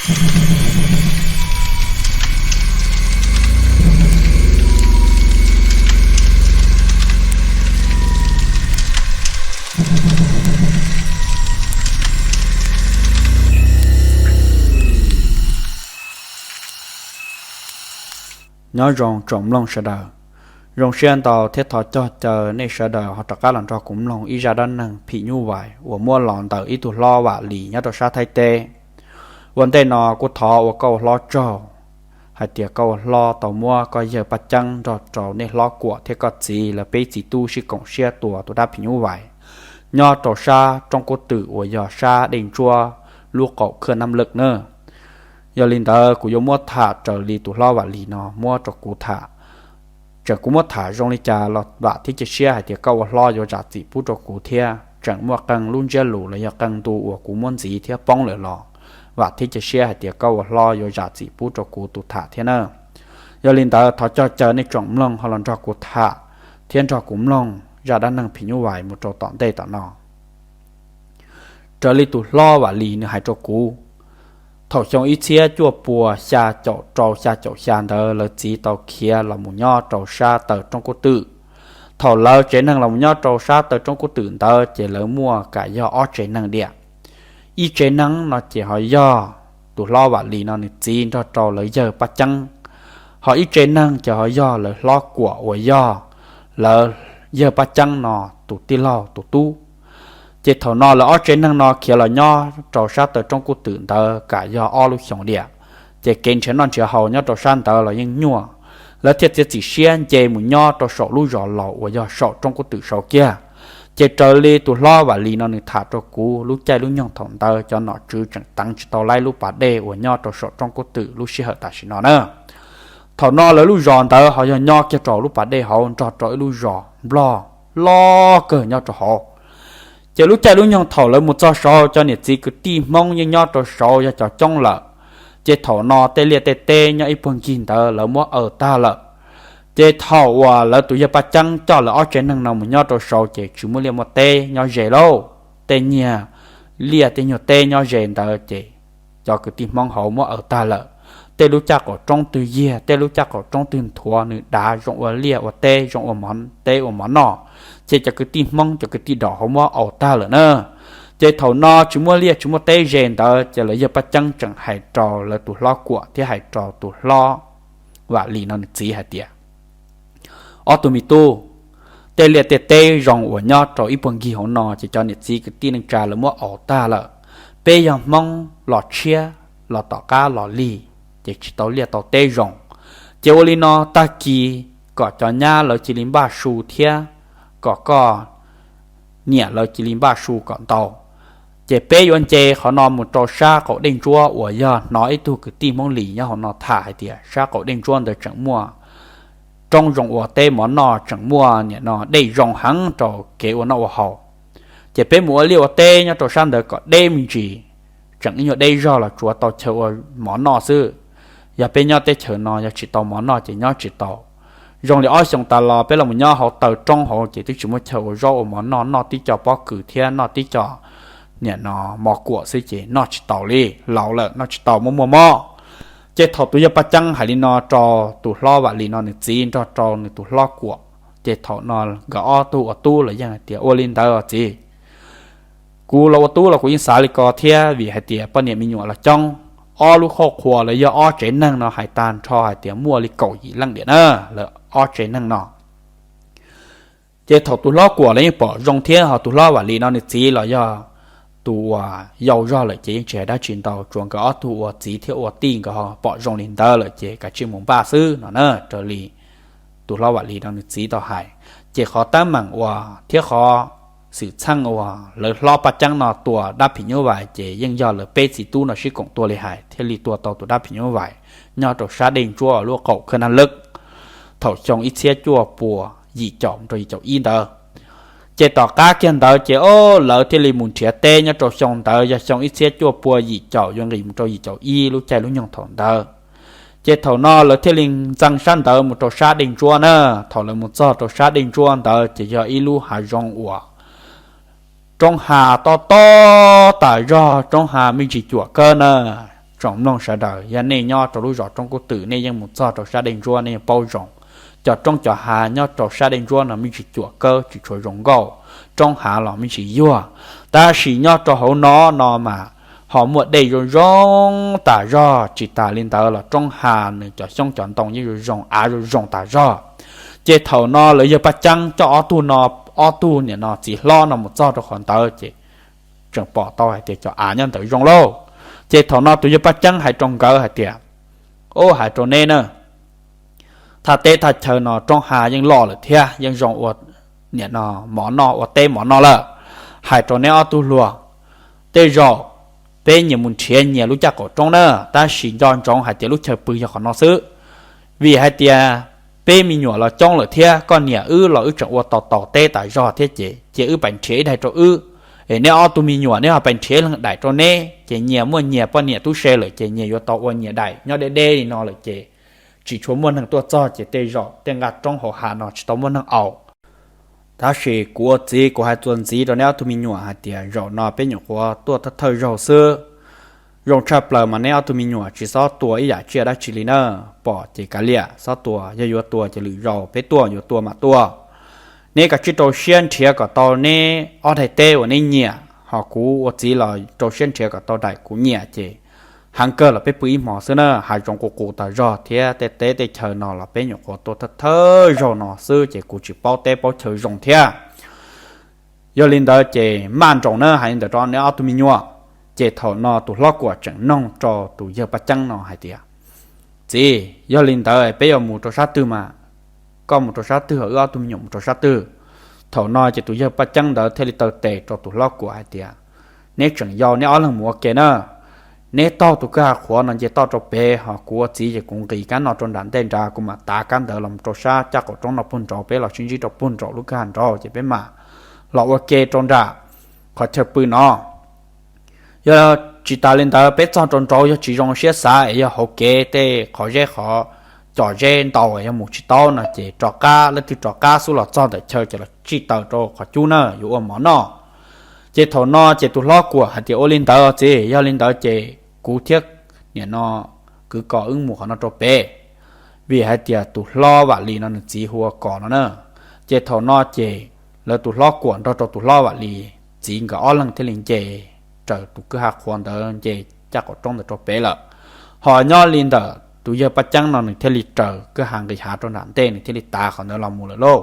Nyob zoo tsoom mloog sawv daws, zoo siab ntau thiab thov cog caw nej sawv daws ho rov qab los nrog kuv mloog ib zaj dab neeg phim nyuj vais uas muab los ntawm ib tug hlob Vam Lis nyob rau sab Thaib teb. Ua ntej no kuj thov ua koj ua hlob tsaug hais tias koj ua hlob tau muab koj yawg Paj Ceeb nrog rau nej hlob Kuam thiab koj txiv lawv peb txiv tub sib koom siab tua tus dab phim nyuj vais nyob rau sab roob kub twm uas yog sab Dej Ntsuab lub qaum khwj Nab Lawj na. Yog li ntawd kuv yuav muab tham raws li tus hlob Vam Lis no muab rau kuv tham. Tseem kuv muab tham zoo li cas los vam thiab cia siab hais tias koj ua hlob yuav zam txim pub rau kuv thiab. Tseem muaj qee lub ntsiab lus los yog qee ntu uas kuv muab ntxiv thiab poob lawm los vam thiab cia siab hais tias koj ua hlob yuav zam txim pub rau kuv tus tham thiab na. Yog li ntawd thov cog caw nej tsoom mloog ho los nrog kuv tham thiab nrog kuv mloog zaj dab neeg phim nyuj vais mus rau tom ntej tom no. Raws li tus hlob Vam Lis nws hais rau kuv, thaum xyoo ib txhiab cuaj pua xya caum rau xya caum xya ntawd lawv txiv tau khiav los mus nyob rau sab taw roob kub twm. Thaum lawv tsev neeg los mus nyob rau sab taw roob kub twm ntawd ces lawv muaj kam yog ob tsev neeg diam. Ib tsev neeg no ces ho yog tus hlob Vam Lis no nws txiv nrog rau lawv yawg Paj Ceeb, ho ib tsev neeg ces ho yog lawv hlob Kuam uas yog lawv yawg Paj Ceeb no tus tij laug tus tub. Ces thaum no lawv ob tsev neeg no khiav los nyob rau sab taw roob kub twm ntawd kam yog ob lub xyoos diam, ces kev nrhiav noj nrhiav haus nyob rau sab ntawd los yeej nyuaj. Lawv thiaj txiav txim siab nce mus nyob rau saum lub zos laus uas yog saum roob kub twm saud kiag. Ces raws li tus hlob Vam Lis no nws tham rau kuv, lub caij lub nyoog thaum ntawd cov nom tswv tseem teev tsis tau laib lub pas dej uas nyob rau saum roob kub twm lub sij hawm tam sim no na. Thaum no lawv lub zos ntawd ho yog nyob kiag rau lub pas dej hauv nrog rau ib lub zos Nplog loj kawg nyob rau hauv. Ces lub caij lub nyoog thaum lawv mus txog saud cov niam txiv kwv tij Hmoob yeej nyob rau saud yog cov coob lawm. Ces thaum no tej liaj tej teb nyob ib puag ncig ntawd lawv muab aws tag lawm. Ces thaum uas lawv tus yawg Paj Ceeb coj lawv ob tsev neeg no mus nyob rau saud ces tsis muaj liaj muaj teb nyob ze lauj. Tej nyiag liaj tej nyuag teb nyob ze ntawd ces cov kwv tij Hmoob hauv muab aws tag lawm. Tej lub caj qaum roob twg yiag, tej lub caj qaum roob twg nthuav, nws dav zoo ua liaj ua teb, zoo ua teb ua mov noj, ces cov kwv tij Hmoob cov kwv tij Dom hauv muab aws tag lawm na. Ces thaum no tsis muaj liaj tsis muaj teb ze ntawd ces lawv yawg Paj Ceeb tseem hais rau lawv tus hlob Kuam thiab hais rau tus hlob Vam Lis no nws txiv hais tias, ob tug me tub, tej liaj tej teb zoo uas nyob rau ib puag ncig hauv no ces cov niam txiv kwv tij neej tsa lawv muab aws tag lawm. Peb yog Hmoob los tshiab los tom qab los lig ces tsis tau liaj tau teb zoo. Ces ua li no tag kis kom cov nyab lawv cia li npaj su thiab kom koj niam lawv cia li npaj su kom ntau. Ces peb yuav nce qhov no mus rau sab qaum Dej Ntsuab uas yog hnov ib tug kwv tij Hmoob Lis nyob hauv no tham hais tias sab qaum Dej Ntsuab ntawd tseem muaj roob zoo ua teb mov noj, tseem muaj niam no dej zoo heev rau kev ua noj ua haus. Ces peb mus ua liaj ua teb nyob rau sab ntawd kom deb me ntsis, tseem ib nyuag deb zog los tsuav tau chaw ua mov noj xwb. Yog peb nyob teb chaws no yog tsis tau mov noj ces nyob tsis tau. Zoo li ob xyoos tas los peb los mus nyob hauv taw roob hauv ces twb tsis muaj chaw ua zaub ua mov noj, noj tib co pob kws thiab noj tib co niam no mov kuam xwb ces noj tsis tau li, laus lawm noj tsis tau muaj muaj mob. Ces thaum tus yawg Paj Ceeb hais li no rau tus hlob Vam Lis no nws txiv nrog rau nws tus hlob Kuam, ces thaum no nkawd ob tug ua tub los yeej hais tias ua li ntawd os txiv, kuv los ua tub los kuv yeej xav li ko thiab, vim hais tias poj niam me nyuam los coob, ob lub qhov qhua los yog ob tsev neeg no hais tag nrho hais tias muaj li kaum yim leej diam na, lawv ob tsev neeg no. Ces thaum tus hlob Kuam los yeej pom zoo thiab ho tus hlob Vam Lis no nws txiv los yog tus uas yau zog lawm ces yeej tsis hais dab tsi ntau, tsuas nkawd ob tug ua txiv thiab ua tij nkawd ho pom zoo li ntawd lawm ces kav tsij mus npaj xwb no na, raws li tus hlob Vam Lis no nws txiv tau hais. Ces qhov teeb meem uas thiab qhov xwm txheej uas lawv hlob Paj Ceeb no tua dab phim nyuj vais ces yeej yog lawv peb txiv tub no sib koom tua li hais thiaj li tua tau tus dab phim nyuj vais nyob rau sab Dej Ntsuab lub qaum khwj Nab Lawj thaum xyoo ib txhiab cuaj pua yim caum rau yim caum ib ntawd. Ces tom qab kiag ntawd ces o lawv thiaj li mus nrhiav teb nyob rau xyoo ntawd yog xyoo ib txhiab cuaj pua yim caum yuav nqis mus rau yim caum ib lub caij lub nyoog thaum ntawd. Ces thaum no lawv thiaj li ntxeev sab ntawd mus rau sab Dej Ntsuab na. Thaum lawv mus txog rau sab Dej Ntsuab ntawd ces yog ib lub hav zoov uas roob hav tob tob tas zog, roob hav me ntsis cuam kawg na. Tsoom mloog sawv daws, yog nej nyob rau lub zos Roob Kub Twm, nej yeej mus txog rau sab dej ntsuab nej yeej paub zoo. Cov roob cov hav nyob rau sab dej ntsuab no me ntsis cuam kawg, tsis tshua zoo nkauj, roob hav los me ntsis yuag. Tab sis nyob rau hauv no no mas ho muaj dej zoo zoo tas zog, tsis tas li ntawd los roob hav nws cov xyoob cov ntoo yeej zoo zoo, av zoo zoo tas zog. Ces thaum no lawv yawg Paj Ceeb coj ob tug no, ob tug niam no txiv hlob no mus txog rau qhov ntawd ces tseem pom tau hais tias cov av nyob ntawd zoo lauj. Ces thaum no tus yawg Paj Ceeb hais rau nkawd hais tias, Ub, hais rau neb na, thaj teb thaj chaw no roob hav yeej loj lawm thiab yeej zoo ua niam no mov noj, ua teb mov noj lawm. Hais rau neb ob tug hluas, tej zaum peb nyias mus nrhiav nyias lub caj qaum roob na, tab sis nco ntsoov hais tias lub chaw pw yog qhov no xwb. Vim hais tias peb me nyuam los coob lawm thiab koj niam wb los wb tseem ua tau tau teb tas zog thiab ces cia wb pais nrhiav ib daim rau wb, es neb ob tug me nyuam neb ho pais nrhiav ib leeg daim rau neb, ces nyias muaj nyias poj niam tub se lawm ces nyias yuav tau ua nyias daim nyob deb deb li no lawm ces tsis tshua muaj neeg tuaj txog ces tej zaum tej nqaj roob hauv hav no tsis tau muaj neeg aus. Tab sis kuv ua txiv kuv hais txuas ntxiv rau neb ob tug me nyuam hais tias zaum no peb nyuam qhuav tuaj thawj thawj zaug xwb. Zoo tshaj plaws mas neb ob tug me nyuam tsis txhob tua ib yam tsiaj dab tsi li na, pom ces kav liam, txhob tua, yog yuav tua ces lwm zaus peb tuaj yuav tua mam tua. Neb kav tsij rau siab nrhiav kom tau neb ob daim teb uas neb nyiam, ho kuv ua txiv los rau siab nrhiav kom tau daim kuv nyiam ces heev kawg los peb pw ib hmos xwb na, hav zoov qus qus tas zog thiab tej teb tej chaw no los peb nyuam qhuav tuaj thawj thawj zaug no xwb ces kuv tsis paub teb paub chaw zoo thiab. Yog li ntawd ces maj nroos na, hais li ntawd rau neb ob tug me nyuam. Ces thaum no tus hlob Kuam tseem noog rau tus yawg Paj Ceeb no hais tias, Txiv, yog li ntawd peb yuav mus rau sab twg mas? Koj mus rau sab twg, wb ob tug me nyuam mus rau sab twg? Thaum no ces tus yawg Paj Ceeb ntawd thiaj li taw tes rau tus hlob Kuam hais tias, Neb tseem yau, neb ob leeg mus ua ke na. Neb taug tus kwj ha qhuav no nce toj rau pem, ho kuv ua txiv ces kuv nqis kab no rau nram ntej nrad, kuv mam tav kab ntawd los rau sab caj qaum roob no puag nraud, peb los sib ntsib rau puag nraum lub kwj ha nraud ces peb mam los ua ke rau nram qhov chaw pw no. Yog tsis tas li ntawd peb txog rau nraud yog tsis zoo siab xav es yog hauv kev tej qhov zeb qhov cos zeb ntau yog mus tsis tau no ces rov qab, leej twg rov qab xub los txog ntawm chaw ces los tsij taws rau qhov cub na, yuav ua mov noj. Ces thaum no ces tus hlob Kuam hais tias, Ua li ntawd txiv, yog li ntawd ces kuv thiab niam no kwv Kos wb mus qhov no rau pem. Vim hais tias tus hlob Vam Lis no nws txiv hu ua Kos no na. Ces thaum no ces lawv tus hlob Kuam nrog rau tus hlob Vam Lis txiv nkawd ob leeg thiaj li nce raws tus kwj ha qhuav ntawd nce caj qaum roob ntawd rau pem lawm. Ho nyob li ntawm tus yawg Paj Ceeb no nws thiaj li raws kwj ha nqis hav rau nram ntej, nws thiaj li tav qhov ntawd los mus lawm lauj.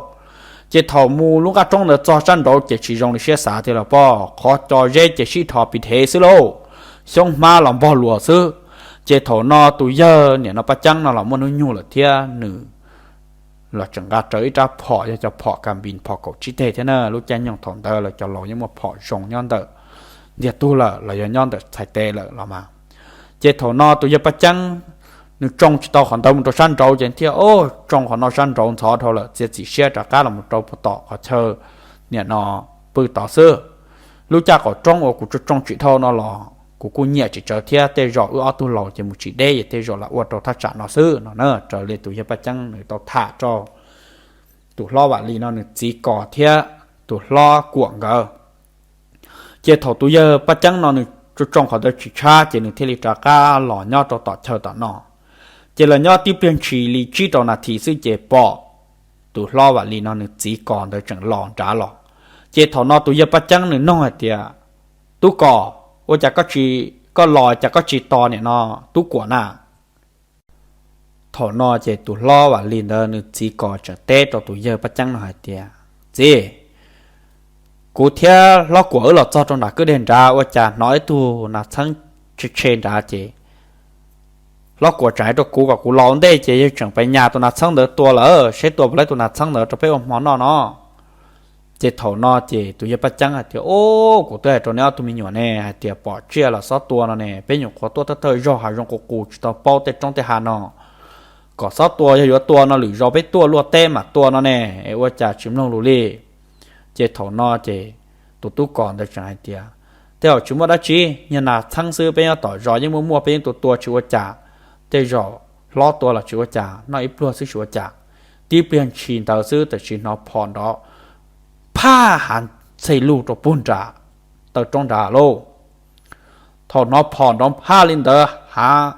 Ces thaum mus lub nqaj roob ntawd txog sab nraud ces tsis zoo li siab xav tiag los pob, qhov cos zeb ces sib dhos pis dhev xwb lauj, xyoob hmab los npog luas xwb. Ces thaum no tus yawg niam no Paj Ceeb no los muaj hnub nyoog lawm thiab nws los tseem nqa rawv ib rab phom, yog cov phom kas npis phom kaum tsib teg thiab na. Lub caij nyoog thaum ntawd lawv cov laus yeej muaj phom zoo nyob ntawm ntiag tug lawm los yog nyob ntawm txhais tes lawm los mas. Ces thaum no tus yawg Paj Ceeb nws tsoo tsis tau qhov ntawd mus rau sab nraud ces thiaj, Au, tsoo qhov no sab nraud ntxhov dhau lawm, txiav txim siab rov qab los mus rau puag tom qhov chaw niam no pw tod xwb. Lub caj qaum roob uas kuv tsoo tsoo tsis dhau no los kuv kuj nyiam tsis tsawg thiab, tej zaum wb ob tug laus ces mus tsis deb es tej zaum lam ua rau thaj tsam no xwb no na. Raws li tus yawg Paj Ceeb nws tau tham rau tus hlob Vam Lis no nws txiv Kos thiab tus hlob Kuam nkawd. Ces thaum tus yawg Paj Ceeb no nws tsoo tsoo qhov ntawd tsis tshab ces nws thiaj li rov qab los nyob rau tom chaw tom no. Ces los nyob tib pliag ntshis li tsib rau nas this xwb ces pom tus hlob Vam Lis no nws txiv Kos ntawd tseem los nrad los. Ces thaum no tus yawg Paj Ceeb nws noog hais tias, Tub Kos, ua cas koj tsis, koj los cas koj tsis tos niam no tub Kuam na? Thaum no ces tus hlob Vam Lis ntawd nws txiv Kos tseem teb rau tus yawg Paj Ceeb no hais tias, Txiv, kuv thiab hlob Kuam wb los txog rau nram kwj deg nrad ua cas hnov ib tug nas txheeb tshe tshe nrad ces hlob Kuam tseem hais rau kuv kom kuv los ua ntej ces yawg tseem pais nyas tus nas txheeb ntawd tua lawm, seb tua puas tau tus nas txheeb ntawd rau peb ua hmo noj no. Ces thaum no ces tus yawg Paj Ceeb hais tias, Ub, kuv twb hais rau neb ob tug me nyuam ne hais tias pom tsiaj los xob tua no ne, peb nyuam qhuav tuaj thawj thawj zaug hav zoov qus qus tsis tau paub tej roob tej hav no, kom xob tua, yog yuav tua no lwm zaus peb tuaj luaj teb mam tua no ne, es ua cas tsis mloog lus li? Ces thaum no ces tus tub Kos ntawd tseem hais tias, Tej zaum tsis muaj dab tsi, niag nas txheeb xwb, peb nyob tom zos yeej muaj muaj, peb yeej tua tua tsis ua cas. Tej zaum hlob tua los tsis ua cas, noj ib pluag xwb tsis ua cas. Tib pliag ntshis ntawd xwb tam sim hnov phom nrov phaj hav txhej lug rau puag nram taw roob nrad lauj. Thaum hnov phom nrov phaj li ntawd, hav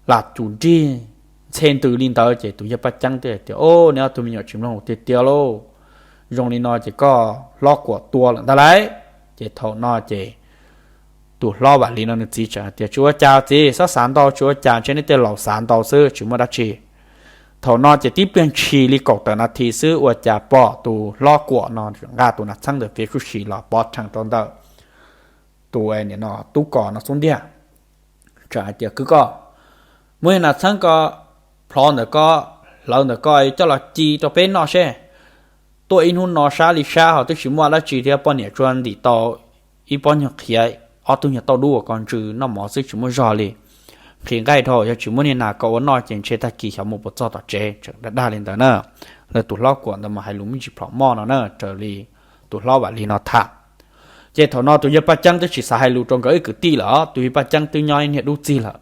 lam cum nrig ntxhe ntws li ntawd ces tus yawg Paj Ceeb thiaj hais tias, Au, neb ob tug me nyuam tsis mloog tiag tiag lauj. Zoo li no ces koj hlob Kuam tua lawm ntag lauj. Ces thaum no ces tus hlob Vam Lis no nws txiv tseem hais tias, Tsis ua cas txiv, txhob xav ntau, tsis ua cas, ntshe nej tej laus xav ntau xwb, tsis muaj dab tsi. Thaum no ces tib pliag ntshis li kaum tawm nas this xwb ua cas pom tus hlob Kuam no nqa tus nas txheeb ntawm fiav suj si los pov rhees rau ntawm tus, nim no tub kos no xub ntiag. Tseem hais tias, Kwv koj, muab niag nas txheeb ko plhov ntawm ko, hlawv ntawm ko coj los ci rau peb noj seb. Tuaj ib hnub no sab li sab ho twb tsis muaj dab tsi thiab, poj niam tsuas ntim tau ib pob nyuag qhiav, ob tug nyuag tauj dub uas ko ntsws noj mov xwb tsis muaj zog li. Nqhis nqaij dhau, yog tsis muab niag nas ko ua noj ces ntshe tag kis xyov mus puas txog tom tsev. Tseem dag dag li ntawd na. Lawv tus hlob Kuam ntawd mas hais lus me ntsis plhom moj no na, raws li tus hlob Vam Lis no tham. Ces thaum no tus yawg Paj Ceeb twb tsis xav hais lus rau nkawd ib kwv tij lawm, tus yawg Paj Ceeb twb nyob ib niag dub txig lawm.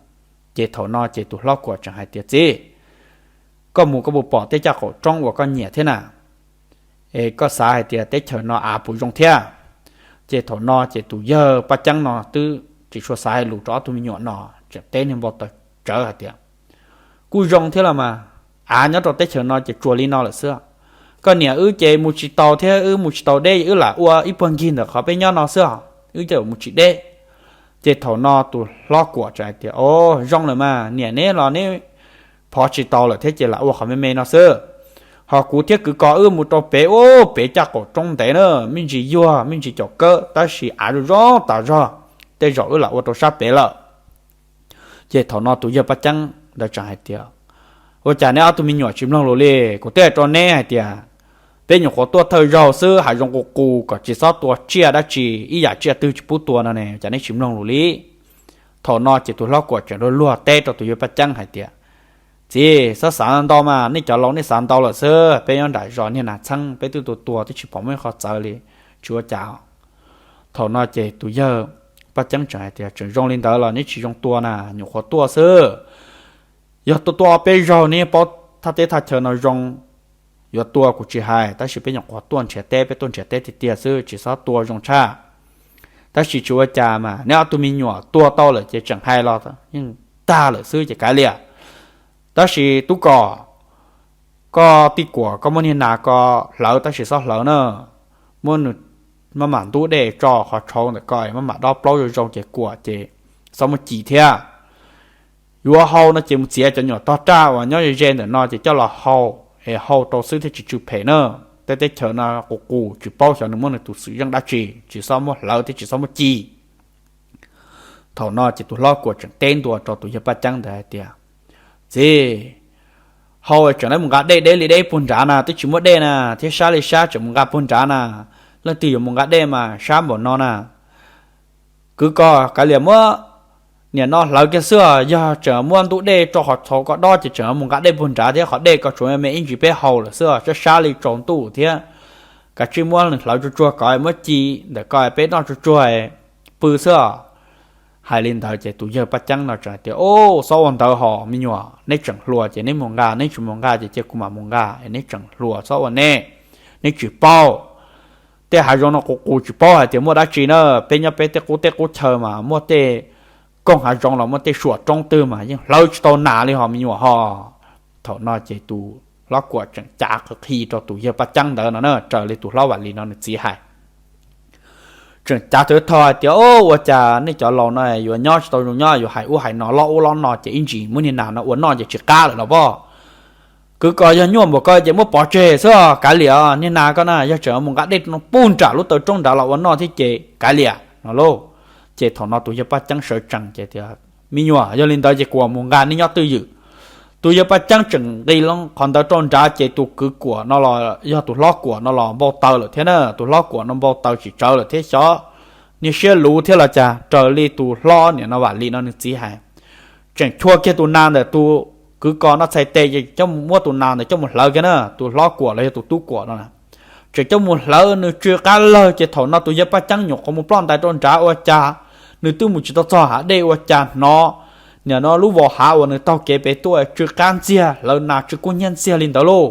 Ces thaum no ces tus hlob Kuam tseem hais tias, Txiv, koj mus koj puas pom tej caj qaum roob uas koj nyiam thiab na? Es koj xav hais tias teb chaws no av puas zoo thiab? Ces thaum no ces tus yawg Paj Ceeb no twb tsis tshua xav hais lus rau ob tug me nyuam no, tseem teb niag npau taws tsawv hais tias, Kuj zoo thiab los mas, av nyob rau teb chaws no ces tsuas li no lawm xwb. Koj niam wb ces mus tsis taus thiab wb mus tsis taus deb, wb lam ua ib puag nkig ntawm qhov peb nyob no xwb os, wb ces mus tsis deb. Ces thaum no tus hlob Kuam tseem hais tias, O, zoo lawm mas, niam neb los neb phov tsis tau lawm thiab ces lam ua qhov me me no xwb. Ho kuv thiab kwv Kos wb mus rau pem, ub, pem caj qaum roob ntev na, me ntsis yuag me ntsis caum kawb tab sis av zoo zoo tas zog, tej zaum wb lam ua rau sab pem lawm. Ces thaum no tus yawg Paj Ceeb ntawd tseem hais tias, Ua cas neb ob tug me nyuam tsis mloog lus li? Kuv twb hais rau neb hais tias peb nyuam qhuav tuaj thawj zaug xwb, hav zoov qus qus kom tsis txhob tua tsiaj dab tsi, ib yam tsiaj twg tsis pub tua no ne, cas neb tsis mloog lus li? Thaum no ces tus hlob Kuam tseem luag luag teb rau tus yawg Paj Ceeb hais tias, Txiv, txhob xav ntau mas, nej cov laus nej xav ntau lawm xwb. Peb nyob nram zos niag nas txheeb peb twb tua tua twb tsis pom muaj ib qho txawv li, tsis ua cas. Thaum no ces tus yawg Paj Ceeb tseem hais tias, Tseem zoo li ntawd los neb tsis zoo tua na, nyuam qhuav tuaj xwb. Yog tuaj tuaj ob peb zaug neb paub thaj teb thaj chaw no zoo, yuav tua kuv tsis hais, tab sis peb nyuam qhuav tuaj nrhiav teb, peb tuaj nrhiav teb tiag tiag xwb, tsis txhob tua zoo tshaj. Tab sis tsis ua cas mas, neb ob tug me nyuam tua tau lawm ces tseem hais los yeej tag lawm xwb ces kav liam. Tab sis Tub Kos, koj tij Kuam koj muab niag nas ko hlawv tab sis txhob hlawv na, muab nws maj mam ntub dej tso qhov tshauv ntawm ko, maj mam dob plaub zoo zoo ces kuam ces txhob muab ci thiab. Yuav hau no ces mus txiav cov nyuam tog raj uas nyob ze ze ntawm no ces coj los hau, es hau rau xwb thiaj tsis tsw phem na. Tej teb chaws no qus qus tsis paub xyov nws muaj nws tus xwm zeej dab tsi, tsis txhob muab hlawv thiab tsis txhob muab ci. Thaum no ces tus hlob Kuam tseem teb ntua rau tus yawg Paj Ceeb ntawd hais tias, Txiv, hau tseem mus nqa dej deb li deb puag nrad na, twb tsis muaj dej na, thiab sab li sab tseem mus nqa puag nrad na, leej twg yuav mus nqa dej mas sab npaum no na. Kwv Kos, kav liam muab niam no hlawv kiag xwb os, yog tseem muab ntub dej rau qhov tshauv ko dob ces tseem mus nqa dej puag nrad thiab, qhov dej ko tsuas me me ib ntsis peb hau lawm xwb os, sab sab li tsaus ntuj thiab. Kav tsij muab nws hlawv tsuag tsuag kom muab ci ntawm ko peb noj tsuag tsuag pw xwb os. Hais li ntawd ces tus yawg Paj Ceeb no tseem hais tias, Au, txhob ua ntawd hos me nyuam, neb tseem hluas ces neb mus nqa, neb tsis mus nqa ces cia kuv mam mus nqa, neb tseem hluas txhob ua nej, neb tsis paub. Tej hav zoov no qus qus tsis paub hais tias muaj dab tsi na, peb nyob peb tej qub teb qub chaw mas muaj tej koog hav zoov los muaj tej suam roob twg mas yeej hlawv tsis tau nas li hos me nyuam hos. Thaum no ces tus hlob Kuam tseem cav qw qhi rau tus yawg Paj Ceeb ntawd no na, raws li tus hlob Vam Lis no nws txiv hais. Tseem cav thawv tho hais tias, Au, ua cas nej cov laus no yuav nyob tsis tau zoo nyob, yuav hais ub hais no, loj ub loj no ces ib ntsis muab niag nas no ua noj ces tsis qab lawm los pob. Kwv Kos, yog nyuaj npaum ko ces muab pov tseg xwb os, kav liam, niag nas ko na yog tseem mus nqa dej puag nram lub taw roob nrad los ua noj thiab ces kav liam no lauj. Ces thaum no tus yawg Paj Ceeb sawv tsees ces tias, Me nyuam, yog li ntawd ces kuv mus nqa, nej nyob twj ywm. Tus yawg Paj Ceeb tseem nqis qhov ntawd rau nrad ces tus kwv Kuam no los yog tus hlob Kuam no los npau taws lawm thiab na, tus hlob Kuam no npau taws tsis tsawv lawm thiab xyov niag siab luv thiab los cas, raws li tus hlob niam no Vam Lis no nws txiv hais. Tseem chua kiag tus nas ntawm tus kwv Kos no txhais tes ces coj mus muab tus nas ntawd coj mus hlawv kiag na, tus hlob Kuam los yog tus tub Kuam no na. Tseem coj mus hlawv nws tsw qab lawg ces thaum no tus yawg Paj Ceeb nyuam qhuav mus ploj ntais rau nrad ua cas nws twb mus tsis tau txog hav dej ua cas hnov niam no lub vos hav uas nws taug kev pem tuaj tsw qab ntxiag, hlawv nas tsw kub hnyiab ntxiag li ntawd lauj.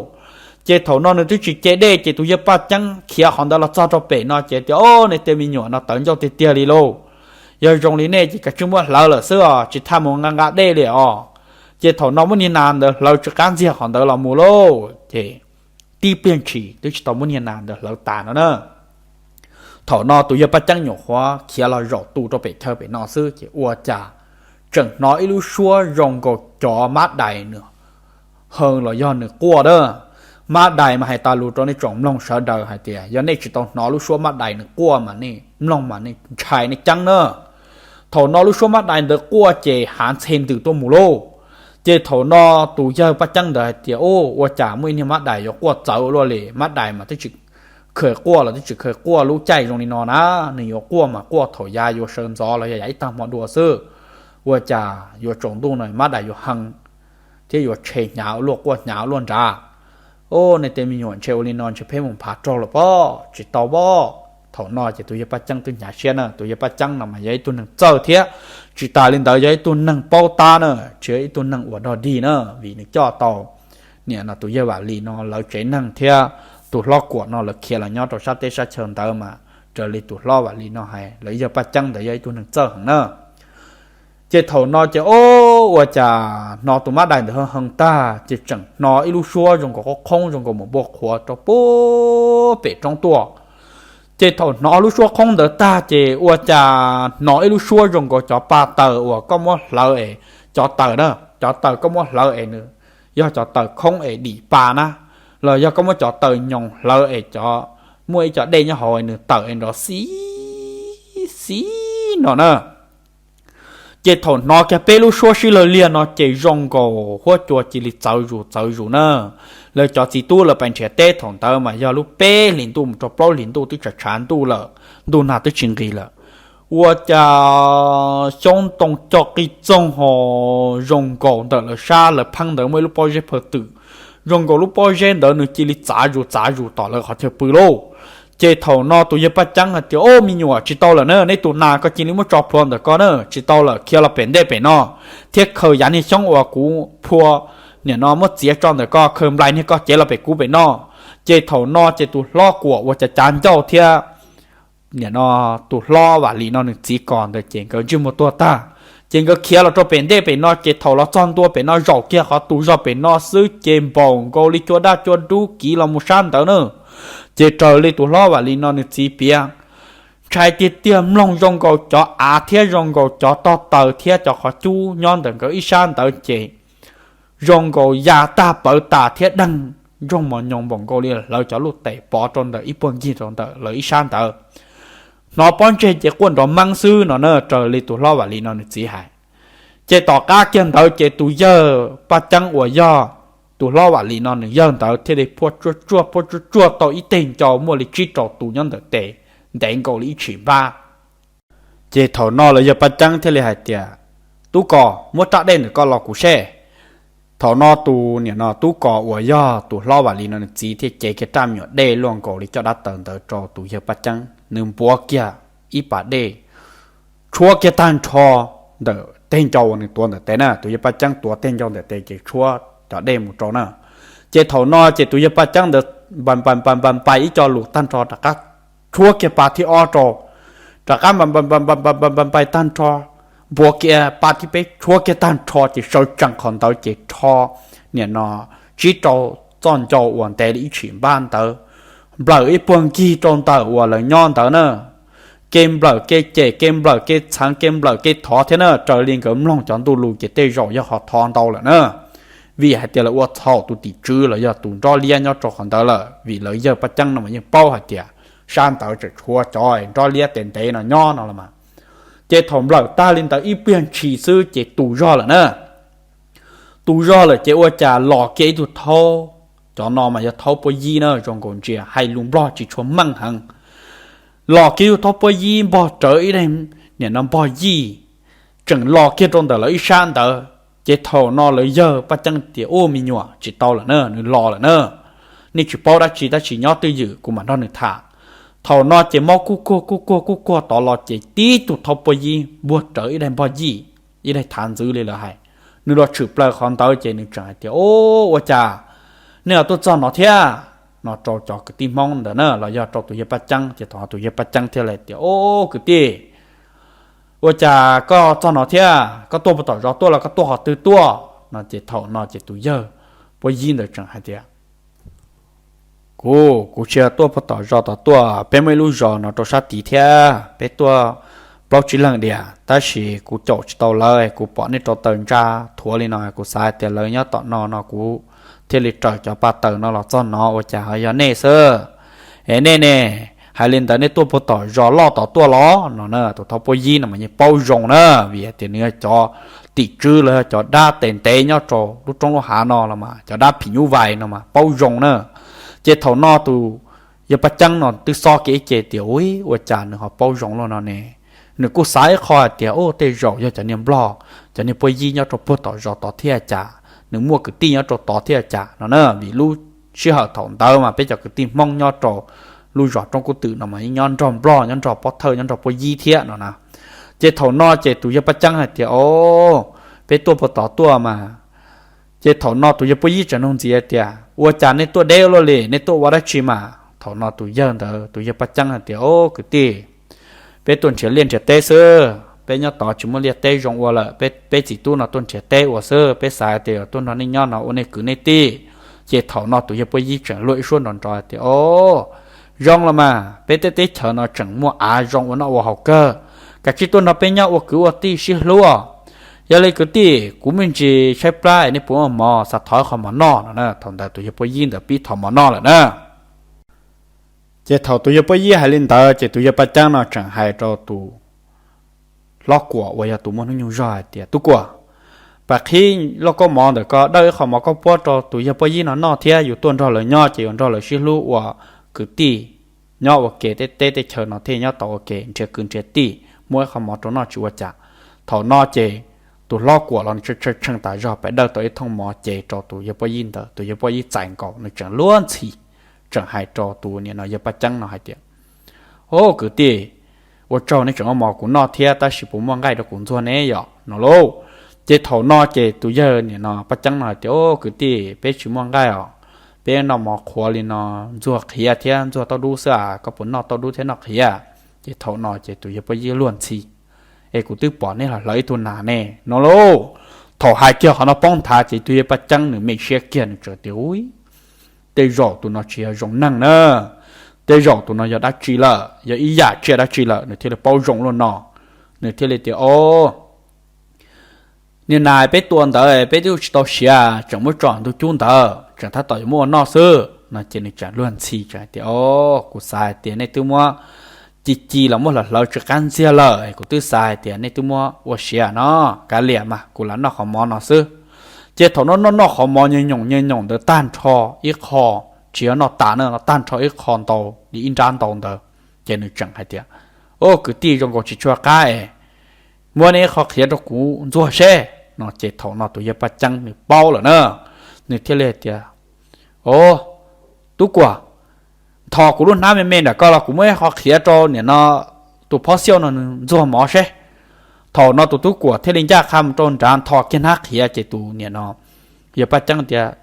Ces thaum no nws twb tsis ce dej ces tus yawg Paj Ceeb khiav qhov ntawd los txog rau pem no ces tias, Au, nej tej me nyuam no tawv ncauj tiag tiag li lauj. Yog zoo li nej ces kav tsij muab hlawv lawm xwb os, tsis txhob mus nqa nqa dej li os. Ces thaum no muab niag nas ntawd hlawv tsw qab ntxiag qhov ntawd los mus lauj, ces tib pliag ntshis twb tsis tau muab niag nas ntawd hlawv tas no na. Thaum no tus yawg Paj Ceeb nyuam qhuav khiav los zaum tu rau pem chaw pem no xwb ces ua cas tseem hnov ib lub suab zoo nkaus cov mab dais nws heev los yog nws quaj na. Mab dais mas hais tas lus rau nej tsoom mloog sawv daws hais tias yog nej tsis tau hnov lub suab mab dais nws quaj mas nej mloog mas nej ntshai nej ceeb na. Thaum no lub suab mab dais ntawd quaj ces hav ntxhe ntws tuaj mus lauj. Ces thaum no tus yawg Paj Ceeb ntawd hais tias, Ua cas muaj ib niag mab dais yuav quaj txawv ua luaj li? Mab dais mas twb tsis kheev quaj los twb tsis kheev quaj lub caij zoo li no na. Nws yuav quaj mas quaj thaum yav yuav sawv ntxov los yog yav ib tag hmo dua xwb. Ua cas yuav tsaus ntuj no mab dais yuav hee thiab yuav tshe hnyav ua luaj, quaj hnyav ua luaj nrad? Ua, nej tej me nyuam, ntshe ua li no ntshe peb mus nphav raug lawm pob, tsis tau pob. Thaum no ces tus yawg Paj Ceeb twb hnyav siab na. Tus yawg Paj Ceeb no mas yog ib tug neeg txawj thiab tsis tas li ntawd yog ib tug neeg paub tab na, tsis yog ib tug neeg uas dog dig na, vim nws coj tau niam no tus yawg Vam Lis no lawv tsev neeg thiab tus hlob Kuam no lawv khiav los nyob rau sab teb sab chaw ntawd mas raws li tus hlob Vam Lis no hais lawv yawg Paj Ceeb ntawd yog ib tug neeg txawj heev na. Ces thaum no ces o, ua cas hnov tus mab dais ntawd hee hee tag ces tseem hnov ib lub suab zoo nkaus qoob qhoob zoo nkaus mus npua qhuav rau pem roob tuaj. Ces thaum hnov lub suab qoob ntawd tag ces ua cas hnov ib lub suab zoo nkaus cov pa taws uas koj muab hlawv es, cov taws na, cov taws koj muab hlawv es nws yog cov taws khoob es dim pa na, los yog koj muab cov taws nyoos hlawv es cov, muaj ib co dej nyob hauv es nws tawm es nrov xib xib no na. Ces thaum hnov kiag peb lub suab sib law liag no ces zoo nkaus huab cua cia li txawv zus txawv zus na. Lawv cov txiv tub lawv pais nrhiav teb thaum ntawd mas yog lub peb hlis ntuj mus rau plaub hlis ntuj twb tshav tshav ntuj lawm, ntuj nag twb tsis nqis lawm. Ua cas xyoob ntoo co qis txoog ho zoo nkaus ntawm lawv sab lawv pheeb ntawd muaj ib lub pob zeb phaw twm, zoo nkaus lub pob zeb ntawd nws cia li txav zus txav zus tom lawv qhov chaw pw lauj. Ces thaum no tus yawg Paj Ceeb hais tias, O me nyuam, tsis tau lawm na, neb tus nas koj cia li muab tso plhuav ntawm ko na, tsis tau lawm, khiav los pem ntej pem no thiab khaws yav niag xyoob uas kuv phua, nim no muab txiav tso ntawm ko, khaws nplais niag ko cev los pem kuv pem no. Ces thaum no ces tus hlob Kuam ua cav cav ncauj thiab nim no tus hlob Vam Lis no nws txiv Kos ntawd ces nkawd ntsej muag tuag tag. Ces nkawd khiav los rau pem ntej pem no ces thaum los txog ntua pem no zaum kiag qhov tus zog pem no xwb ces npaum nkaus li cua daj cua dub kiv los mus sab ntawd na. Ces raws li tus hlob Vam Lis no nws txiv piav, ntshai tiag tiag, mloog zoo nkaus cov av thiab zoo nkaus cov tog taws thiab cov qhov cub nyob ntawm nkawd ib sab ntawd ces zoo nkaus ya tag pawv tas thiab deeg ntsoog mos nyoos npaum nkaus li hlawv cov luj tes pov rau ntawm ib puag ncig rau ntawm lawv ib sab ntawd. Hnov pob ntseg ces quaj nrov meeb xwb no na, raws li tus hlob Vam Lis no nws txiv hais. Ces tom qab kiag ntawd ces tus yawg Paj Ceeb uas yog tus hlob Vam Lis no nws yawg ntawd thiaj li phua tsuaj tsuaj phua tsuaj tsuaj tau ib teg ncau muaj li tsib rau tus nyob ntawm tes, ntev nkaus li ib tshim npab. Ces thaum no lawv yawg Paj Ceeb thiaj li hais tias, Tub Kos, muab rab dej ntawm ko los kuv seb. Thaum no tus nim no Tub Kos uas yog tus hlob Vam Lis no nws txiv thiaj cev kiag raj me nyuam dej luaj nkaus li coj dab taws ntawd rau tus yawg Paj Ceeb, nws npuav kiag ib pas dej tshuab kiag tag nrho ntawm teg ncau uas nws tuav ntawm tes na. Tus yawg Paj Ceeb tuav teg ncau ntawm tes ces tshuab cov dej mus rau na. Ces thaum no ces tus yawg Paj Ceeb ntawd npa npa npa npa npai ib co lus tag nrho rov qab tshuab kiag pa thib ob rau, rov qab npa npa npa npa npa npa npa npai tag nrho, npuav kiag pa thib peb tshuab kiag tag nrho ces sawv tsees qhov ntawd ces rho nim no tsib rau txoj ncau uas ntev li ib tshim npab ntawd nplawm ib puag ncig rau ntawm uas lawv nyob ntawd na. Kev nplawm kev cem, kev nplawm kev txheev, kev nplawm kev thov thiab na, raws li nkawd mloog cov ntuj lus ces tej zaum yog ho thov ntau lawm na. Vim hais tias lawv ua txhaum tus tim tswv los yog tus nrob liab nyob rau qhov ntawd lawm, vim lawv yawg Paj Ceeb no mas yeej paub hais tias sab ntawd tseem tshuav cov nrob liab tes ntev no nyob no los mas. Ces thaum nplawm tag li ntawd ib pliag ntshis xwb ces tu zog lawm na. Tu zog lawm ces ua cas los kiag ib tug thaub, cov no mas yog thaub puab yib na, zoo nkaus ntsia hais lus Nplog tsis tshua meej heev. Los kiag ib tug thaub puab yib npog rawv ib daim nim no npog yij, tseem los kiag rau ntawm lawv ib sab ntawd. Ces thaum no lawv yawg Paj Ceeb tias, Ub, me nyuam, tsis tau lawm na, nws los lawm na. Nej tsis paub dab tsi tab sis nyob twj ywm kuv mam nrog nws tham. Thaum no ces mob kuj kuag kuj kuag kuj kuag tod los ces tib tug thaub puab yib npog rawv ib daim npog yij, ib daim thav ntxwv li lawv hais. Nws los tshwm plaws qhov ntawd ces nws tseem hais tias, Ub, ua cas nej ho tuaj txog no thiab? No rau cov kwv tij Hmoob ntawd na los yog rau tus yawg Paj Ceeb. Ces thaum tus yawg Paj Ceeb thiaj li tias, Ub, kwv tij, Ua cas koj txog no thiab? Koj tuaj puag tom zos tuaj los koj tuaj qhov twg tuaj? No ces thaum no ces tus yawg Puab Yib ntawd tseem hais tias, Kuv, kuv tsis yog tuaj puag tom zos tod tuaj, peb muaj ib lub zos no rau sab tid thiab, peb tuaj plaub tsib leeg diam, tab sis kuv caum tsis tau lawv, kuv pom nej rau taws ntsa thuav li no, kuv xav hais tias lawv nyob tom no no kuv thiaj li raws cov pa taws no los txog no, ua cas ho yog nej xwb? Es nej ne, hais li ntawd nej tuaj puag tom zos loj tod tuaj los? No na, tus thawj Puab Yib no mas yeej paub zoo na, vim hais tias nws yog cov tim tswv los yog cov dab tes ntev nyob rau lub roob lub hav no los mas, cov dab phim nyuj vais no mas paub zoo na. Ces thaum no tus yawg Paj Ceeb no twb xob kiag ib ce tias, Ua cas nws ho paub zoo luaj no ne? Nws kuj xav ib qho hais tias, Ub, tej zaum yog cov niag Nplog, cov niag Puab Yib nyob rau puag tom zos tod thiab cas, nws muaj kwv tij nyob rau tod thiab cas no na, vim lub sij hawm thaum ntawd mas peb cov kwv tij Hmoob nyob rau lub zos Roob Kub Twm no mas yeej nyob nrog Nplog, nyob nrog Pob Thawj, nyob nrog Puab Yib thiab no na. Ces thaum no ces tus yawg Paj Ceeb hais tias, O, peb tuaj puag tod tuaj mas. Ces thaum no tus yawg Puab Yib tseem nug ntxiv hais tias, Ua cas nej tuaj deb luaj li, nej tuaj ua dab tsi mas? Thaum no tus yawg ntawd, tus yawg Paj Ceeb hais tias, O kwv tij, peb tuaj nrhiav liaj nrhiav teb xwb, peb nyob tod tsis muaj liaj teb zoo ua lawm, peb, peb txiv tub no tuaj nrhiav teb ua xwb, peb xav tias yuav tuaj nrog nej nyob no ua nej kwv nej tij. Ces thaum no tus yawg Puab Yib tseem luag ib suab nrov nrov tias, O, zoo los mas, peb tej teb chaws no tseem muaj av zoo ua noj ua haus kawg, kav tsij tuaj nrog peb nyob ua kwv ua tij sib hlub. Yog li kwv tij, kuv me ntsis tshaib plab es nej puas muaj mov, xav thov ib qho mov noj no na. Thaum ntawd tus yawg Puab Yib ntawd pib thov mov noj lawm na. Ces thaum tus yawg Puab Yib hais li ntawd ces tus yawg Paj Ceeb no tseem hais rau tus hlob Kuam uas yog tus muaj hnub nyoog zog hais tias, Tub Kuam, pab qhib lauj kaub mov ntawm koj, dawj ib qho mov koj puab rau tus yawg Puab Yib no noj thiab, yus tuaj nrog lawv nyob ces yuav nrog lawv sib hlub ua kwv tij, nyob ua ke, tej teb tej chaw no thiaj nyob tau ua ke, nrhiav kwv nrhiav tij, muab ib qho mov rau noj tsis ua cas. Thaum no ces tus hlob Kuam los nws tshee tshee tas zog, pab dawj tau ib thooj mov ces rau tus yawg Puab Yib ntawd, tus yawg Puab Yib txais nkaus nws tseem luag ntxhi, tseem hais rau tus niam no yawg Paj Ceeb no hais tias, O kwv tij, ua tsaug nej tseem muab mov kuv noj thiab, tab sis puas muaj nqaij rau kuv ntxuag ne yom? No lauj. Ces thaum no ces tus yawg niam no Paj Ceeb no hais tias, O kwv tij, peb tsis muaj nqaij os, peb noj mov qhuav li no, ntxuag qhiav thiab ntxuag tauj dub xwb as, koj puas noj tauj dub thiab noj qhiav? Ces thaum no ces tus yawg Puab Yib luag ntxhi, Es kuv twb pom nej los hlawv ib tug nas ne, no lauj. Thaum hais kiag qhov no poob nthav ces tus yawg Paj Ceeb nws me siab kiag, nws txawm tias, Ub, tej zaum tus no tsis yog zoo neeg na, tej zaum tus no yog dab tsi lawm, yog ib yam tsiaj dab tsi lawm, nws thiaj li paub zoo luaj no. Nws thiaj li tias, O, niag nas peb tua ntawd peb twb tsis tau siav, tseem muab tso ntug cub ntawd, tseem tab tom yuav muab ua noj xwb no. Ces nws tseem luag ntxhi tseem hais tias, O, kuv xav hais tias nej twb muab ci ci los muab hlawv hlawv tsw qab ntxiag lawm, kuv twb xav hais tias nej twb muab ua siav no. Kav liam mas, kuv lam noj qhov mov no xwb. Ces thaum no noj noj qhov mov nyob nyoos nyob nyoos ntawd tag nrho ib qho, tsis yog noj tas na, tag nrho ib qho ntau li ib nrab ntau ntawd, ces nws tseem hais tias, O kwv tij, zoo nkaus tsis tshua qab es muab nej ib qho qhiav rau kuv ntxuag seb no. Ces thaum no tus yawg Paj Ceeb nws paub lawm na, nws thiaj li hais tias, O, Tub Kuam, ntho kuv lub hnab me me nram koj los kuv muab ib qho qhiav rau niam no tus phob xiauj no nws ntxuag mov seb. Thaum no tus Tub Kuam thiaj li ncaj qha mus rau nrad ntho kiag hnab qhiav, ces tus niam no yawg Paj Ceeb tias,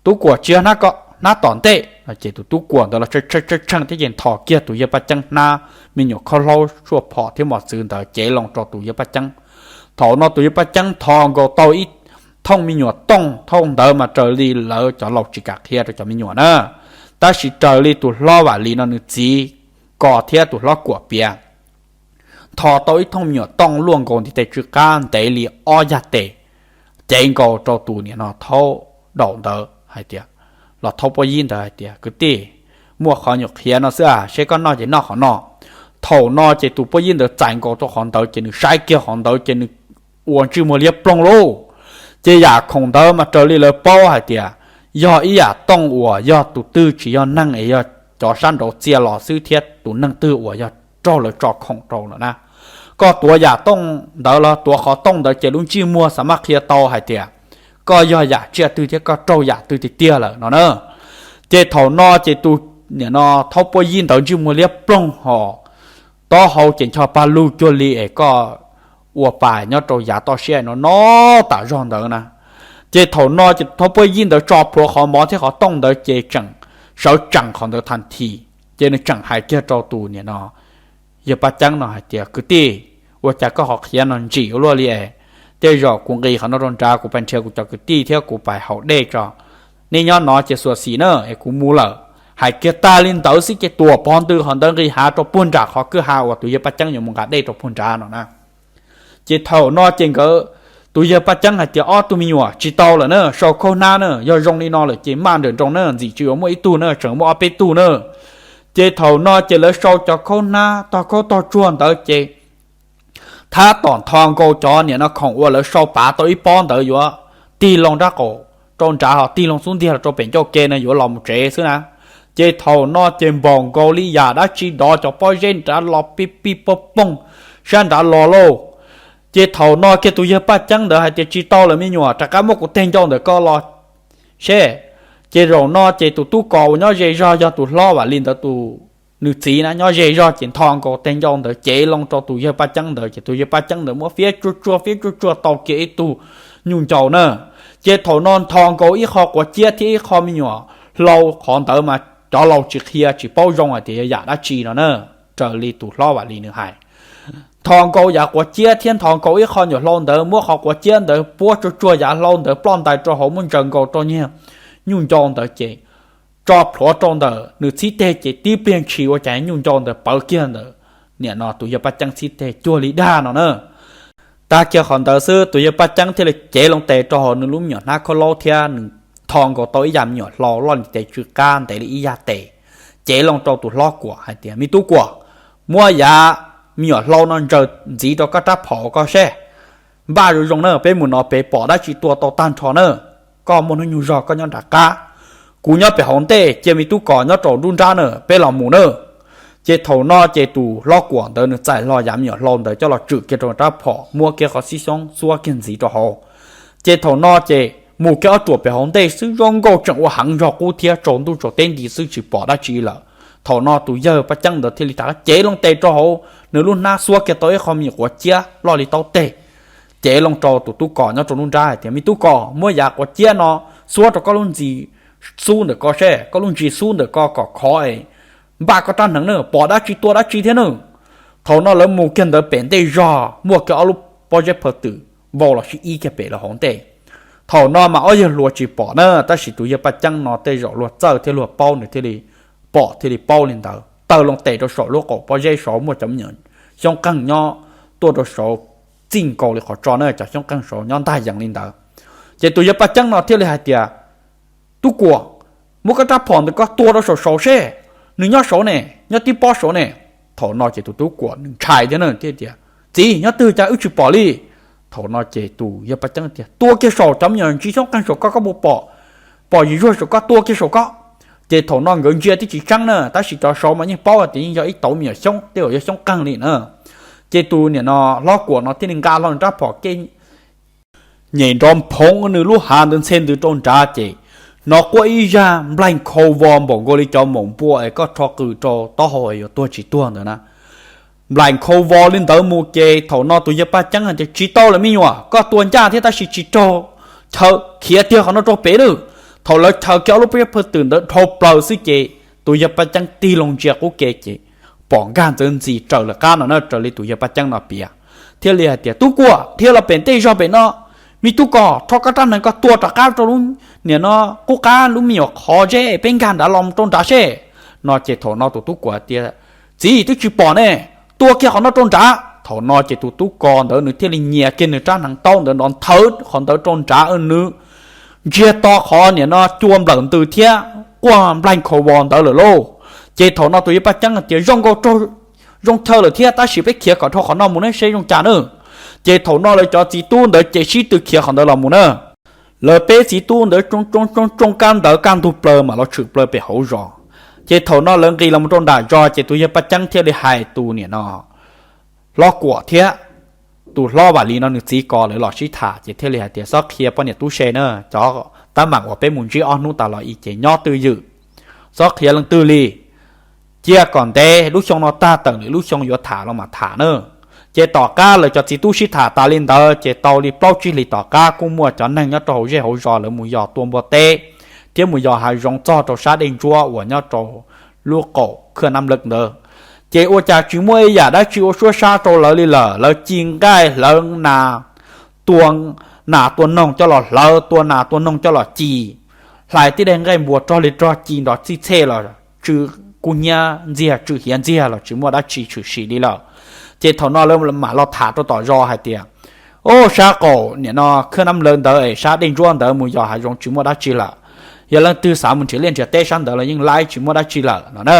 Tub Kuam, tsis yog hnab ko, hnab tom ntej. Ces tus Tub Kuam ntawd los tshee tshee thiab ces ntho kiag tus yawg Paj Ceeb hnab me nyuam khaub hlaub suaj phom thiab mos txwv ntawd cev loo rau tus yawg Paj Ceeb. Thaum no tus yawg Paj Ceeb ntho nkaus tau ib thooj me nyuam tooj, thooj ntawd mas raws li lawv cov laus tsis kam qhia rau cov me nyuam na, tab sis raws li tus hlob Vam Lis no nws txiv Kos thiab tus hlob Kuam piav, ntho tau ib thooj me nyuam tooj luaj nkaus ntiv tes tsw qab ntev li ob yag tes, cev nkaus rau tus niam no thaub daum ntawd hais tias, los thaub Puab Yib ntawd hais tias, Kwv tij, muaj qhov nyuam qhiav no xwb as, seb koj noj ces noj qhov no. Thaum no ces tus Puab Yib ntawd txais nkaus rau qhov ntawd ces nws saib kiag qhov ntawd ces nws ua ntsej muag liab ploog lauj. Ces yam khoom ntawd mas raws li lawv paub hais tias yog ib yam tooj uas yog tus twg tsis yog neeg es yog cov sab nraud txia los xwb thiab tus neeg twg uas yog raug lawv tso khoom rau lawm na. Koj tuav yam tooj ntawd los tuav qhov tooj ntawd ces lub ntsej muag xav maj qhia tau hais tias koj yog yam tsiaj twg thiab koj raug yam twg tiag tiag lawm no na. Ces thaum no ces tus niam no thaub Puab Yib ntawd ntsej muag liab ploog ho taub hau ces ncho pag lug cuag li es koj ua pas nyob rau yav toj siab no no tas zog ntawd na. Ces thaum no ces thaub Puab Yib ntawd tso plhuav qhov mov thiab qhov tooj ntawd ces tseem sawv tsees qhov ntawd thas this, ces nws tseem hais kiag rau tus niam no yawg Paj Ceeb no hais tias, Kwv tij, Ua cas koj ho qhia no ntsim ua luaj li es? Tej zaum kuv nqis qhov no rau nrad, kuv pais nrhiav kuv cov kwv tij thiab kuv pais haus dej tso. Nej nyob no ces xyuam xim na es kuv mus lawm. Hais kiag tag li ntawd xwb ces tuam pov ntws qhov ntawd nqis hav rau puag nram qhov kwj ha uas tus yawg Paj Ceeb yuav mus nqa dej rau puag nrad no na. Ces thaum no ces nkawd, tus yawg Paj Ceeb hais tias, ob tug me nyuam, tsis tau lawm na, sau khaub hnab na, yog zoo li no lawm ces maj nrawm nroos na, ntxim tsis yuav muaj ib tug na, tseem muaj ob peb tug na. Ces thaum no ces lawv sau cov khaub hnab tog khaub tog tsuag ntawd ces thab tom nthos nkaus cov niam no khoom uas lawv sau pav tau ib pob ntawd yuav tig loo nrab qaum rau nrad, ho tig loo xub ntiag los rau pem ncauj ke no yuav los mus tsev xwb na. Ces thaum no ces npaum nkaus li yam dab tsi dov cov pob zeb nrad los pij pij poj pooj sab nrad los lauj. Ces thaum no kiag tus yawg Paj Ceeb ntawd hais tias, tsis tau lawm me nyuam, rov qab muab kuv teg ncauj ntawm koj los seb. Ces zaum no ces tus tub Kos uas nyob ze zog yog tus hlob Vam Lis ntawd tus, nws txiv na, nyob ze zog ces nthos nkaus teg ncauj ntawd cev loo rau tus yawg Paj Ceeb ntawd, ces tus yawg Paj Ceeb ntawd muab fiab tsuag tsuag fiab tsuag tsuag tau kiag ib tug nyuj ncau na. Ces thaum no nthos nkaus ib qho quav ciab thiab ib qho me nyuam hlau, qhov ntawd mas cov laus tsis qhia tsis paub zoo hais tias yog yam dab tsi no na, raws li tus hlob Vam Lis nws hais. Nthos nkaus yav quav ciab thiab nthos nkaus ib qho nyuam hlau ntawd, muab qhov quav ciab ntawd puab tsuag tsuag yav hlau ntawd ploj ntais rau hauv, muab ntsaws nkaus rau niag nyuj ncau ntawd ces tso plhuav rau ntawm nws txhib teg ces tib pliag ntshis ua cas nyuj ncau ntawd pawv kiag ntawm niam no tus yawg Paj Ceeb txhib teg cuag li dag no na. Tag kiag qhov ntawd xwb tus yawg Paj Ceeb thiaj li cev loo tes rau hauv nws lub me nyuam hnab khaub laub thiab nws nthos nkaus tau ib yam me nyuam hlau loj li tes tsw qab ntev li ib yag tes, cev loo rau tus hlob Kuam hais tias, me tub Kuam, muab yav me nyuam hlau no ntsaws ntxiv rau koj rab phom koj seb. Npaj zoo zoo na, peb mus no pem pom dab tsi tua tau tag nrho na. Koj muaj hnub nyoog zog koj nyob nram qab, kuv nyob pem hauv ntej, cia me tub Kos nyob rau nruab nrab na, peb los mus na. Ces thaum no ces tus hlob Kuam ntawd nws txais hlo yav me nyuam hlau ntawd coj los tswm kiag rau rab phom, muab kiag qhov xib xyoob xuab kiag ntxiv rau hauv. Ces thaum no ces mus kiag ob ruam pem hauv ntej xwb, zoo nkauj tseem ua heev zog qub thiab, tsaus ntuj tsaus teb nti xwb tsis pom dab tsi lawm. Thaum no tus yawg Paj Ceeb ntawd thiaj li rov qab cev loo tes rau hauv nws lub hnab xuab kiag tau ib qho me nyuam quav ciab loj li taub teg, cev loo rau tus tub Kos nyob rau nruab nrab hais tias, me tub Kos, muab yav quav ciab no xuab rau koj lub ntsis xub ntawm ko seb, koj lub ntsis xub ntawm ko kom khov es npaj koj rab hneev na, pom dab tsi tua dab tsi thiab na. Thaum no lawv mus kiag ntawd pem ntej zog muaj kiag ob lub pob zeb phaw twm vau los sib ib kiag pem lawv hauv ntej. Thaum no mas ob yawg hluas tsis pom na, tab sis tus yawg Paj Ceeb no tej zaum luag txawj thiab luag paub, nws thiaj li pom thiaj li paub li ntawd, taw loo tes rau saum lub qaum pob zeb saud muaj cov me nyuam xyoob qeeg nyob tuaj rau saud txij nkaus li qhov tso na, cov xyoob qeeg saud nyob ntag yees li ntawd. Ces tus yawg Paj Ceeb no thiaj li hais tias, tub Kuam, muab koj rab phom ntawm koj tua rau saum saud seb, nws nyob saud ne, nyob tib pob saud ne. Thaum no ces tus tub Kuam nws ntshai thiab na, thiaj tias, txiv, nyob twg cas wb tsis pom li? Thaum no ces tus yawg Paj Ceeb tias, tua kiag saum cov me nyuam ntsis xyoob qeeg saum koj, koj puas pom, pom yim zuag saum koj, tua kiag saum koj. Ces thaum no nkawd ntsia twb tsis tseeb na, tab sis cov saud mas yeej paub tias yeej yog ib tauv me nyuam xyoob, tej zaum yog xyoob qeeg li na. Ces tus niam no hlob Kuam no thiaj li nqa hlo nws rab phom kev nyem nrov nphoov nws lub hav ntawd ntxhe ntws rau nrad ces hnov quaj ib zaj nplaig nkhaus vos npaum nkaus li cov maum npua es koj rho qws rau taub hau es yuav tuag tsis tuag ntawd na. Nplaig nkhaus vos li ntawd mus ces thaum no tus yawg Paj Ceeb hais tias, tsis tau lawm me nyuam, koj tua ncaj thiab tab sis tsis raug chaw, khiav tiag qhov no rau pem lawm. Thaum lawv chaws kiag ob lub pob zeb phaw twm ntawd dhau plaws xwb ces tus yawg Paj Ceeb tig loo ntsia qub ke ces pom nkag ntxawv ntxis raws lawv qab no na, raws li tus yawg Paj Ceeb no piav. Thiaj li hais tias, tub Kuam, dhia los pem ntej zog pem no, me tub Kos, rho koj rab hneev koj tua rov qab rau lub niam no qub qab lub me nyuam qhov zeb peb nkag nrad los rau nrad seb. No ces thaum no tus tub Kuam tias, txiv, twb tsis pom ne, tua kiag qhov no rau nrad. Thaum no ces tus tub Kos ntawd nws thiaj li nyias kiag nws rab hneev taub ntawd nrov nthawv qhov ntawd rau nrad, nws ntsiag to qhov niam no cua nplawm ntws thiab quaj nplaig nkhaus vos ntawd lawm lauj. Ces thaum no tus yawg Paj Ceeb tias, zoo nkaus, zoo chaw lawm thiab, tab sis peb khiav kom dhau qhov no mus ne seb zoo cas na. Ces thaum no lawv cov txiv tub ntawd ces sib tw khiav qhov ntawd los mus na. Lawv peb txiv tub ntawd tsoo tsoo tsoo kaj ntawd kaj ntug plaws mam los tshwm plaws pem hauv zos. Ces thaum no lawv nqis los mus rau nram zos ces tus yawg Paj Ceeb thiaj li hais tus niam no hlob Kuam thiab tus hlob Vam Lis no nws txiv Kos lawv los sib tham ces thiaj li hais tias, txhob qhia poj niam tub se na, cov tab meeg uas peb mus ntsib ob hnub tas los i ces nyob twj ywm, txhob qhia leej twg li. Cia kom ntev lub xyoo no tag tawm lwm lub xyoo yuav tham los mas tham na. Ces tom qab lawv cov txiv tub sib tham tas li ntawd ces tau li plaub tsib hlis tom qab kuj muaj cov neeg nyob rau hauv zej hauv zos lawv mus yos tua npua teb thiab mus yos hav zoov txog rau sab dej ntsuab uas nyob rau lub qaum khwj nab lawm ntawd. Ces ua cas tsis muaj ib yam dab tsi ua suab sab rau lawv li lawm, lawv ci nqaij hlawv nas, tua nas tua noog coj los hlawv, tua nas tua noog coj los ci, hlais tib daim nqaij npuas rog li rog ci nrov txij txhej los tsw kub hnyiab ntxiag, tsw hiav ntxiag los tsis muaj dab tsi tshwm sim li lawm. Ces thaum no lawv mam los tham rau tom zos hais tias, o, sab qaum nim no khab nab lawv ntawd es sab dej ntsuab ntawd mus yos hav zoov tsis muaj dab tsi lawm. Yog leej twg xav mus nrhiav liaj nrhiav teb sab ntawd los yeej laib tsis muaj dab tsi lawm no na.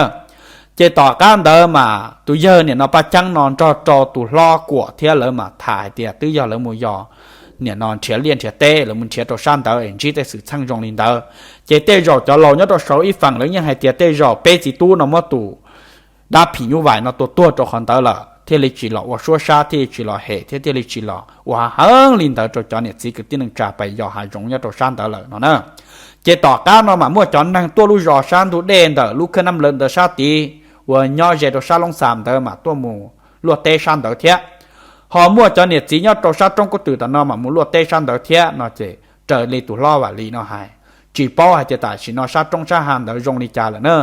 Ces tom qab ntawd mas tus yawg nim no Paj Ceeb no nrog rau tus hlob Kuam thiab lawv mas tham hais tias twb yog lawv mus yos nim no nrhiav liaj nrhiav teb, lawv mus nrhiav rau sab ntawd es ntsib tej xwm txheej zoo li ntawd. Ces tej zaum cov laus nyob rau saud ib feem lawv yeej hais tias tej zaum peb txiv tub no muab tus dab phim nyuj vais no tua tuag rau qhov ntawd lawm thiaj li tsis los ua suab sab, thiaj li tsis los hem thiab thiaj li tsis los ua heev li ntawd rau cov niam txiv kwv tij neej tsa pais yos hav zoov nyob rau sab ntawd lawm no na. Ces tom qab no mas muaj cov neeg tuaj lub zos sab ntug dej ntawm lub khab nab lawv ntawd sab tid uas nyob ze rau sab Loob Xam ntawd mas tuaj mus luaj teb sab ntawd thiab. Ho muaj cov niam txiv nyob rau sab roob kub twm tom no mas mus luaj teb sab ntawd thiab no ces raws li tus hlob Vam Lis no hais, tsis paub hais tias tam sim no sab roob sab hav ntawd zoo li cas lawm na.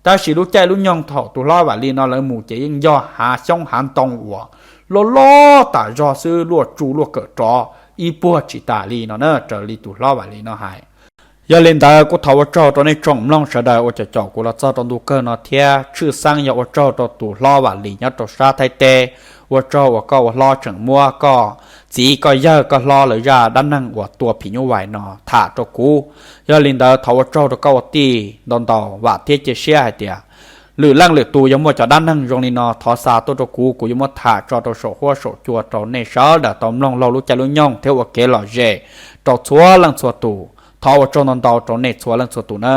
Tab sis lub caij lub nyoog thaum tus hlob Vam Lis no lawv mus ces yeej yog hav xyoob hav ntoo uas loj loj tas zog xwb, luaj tsu luaj kawm rov ib puag tsis tas li no na, raws li tus hlob Vam Lis no hais. Yog li ntawd kuj thov ua tsaug rau nej tsoom mloog sawv daws uas caum caum kuv los txog rau ntu kawg no thiab tshwj xeeb yog ua tsaug rau tus hlob Vam Lis nyob rau sab Thaib teb. Ua tsaug uas koj ua hlob tseem muab koj txiv koj yawg koj hlob lawv zaj dab neeg uas tua phim nyuj vais no tham rau kuv. Yog li ntawd thov ua tsaug rau koj ua tij ntau ntau, vam thiab cia siab hais tias lwm leej lwm tus yog muaj cov dab neeg zoo li no thov xa tuaj rau kuv, kuv yuav muab tham tso rau saum huab saum cua rau nej sawv daws tau mloog laug lub caij lub nyoog thiab ua kev lom zem rau txhua leej txhua tus. Thov ua tsaug ntau ntau rau nej txhua leej txhua tus na.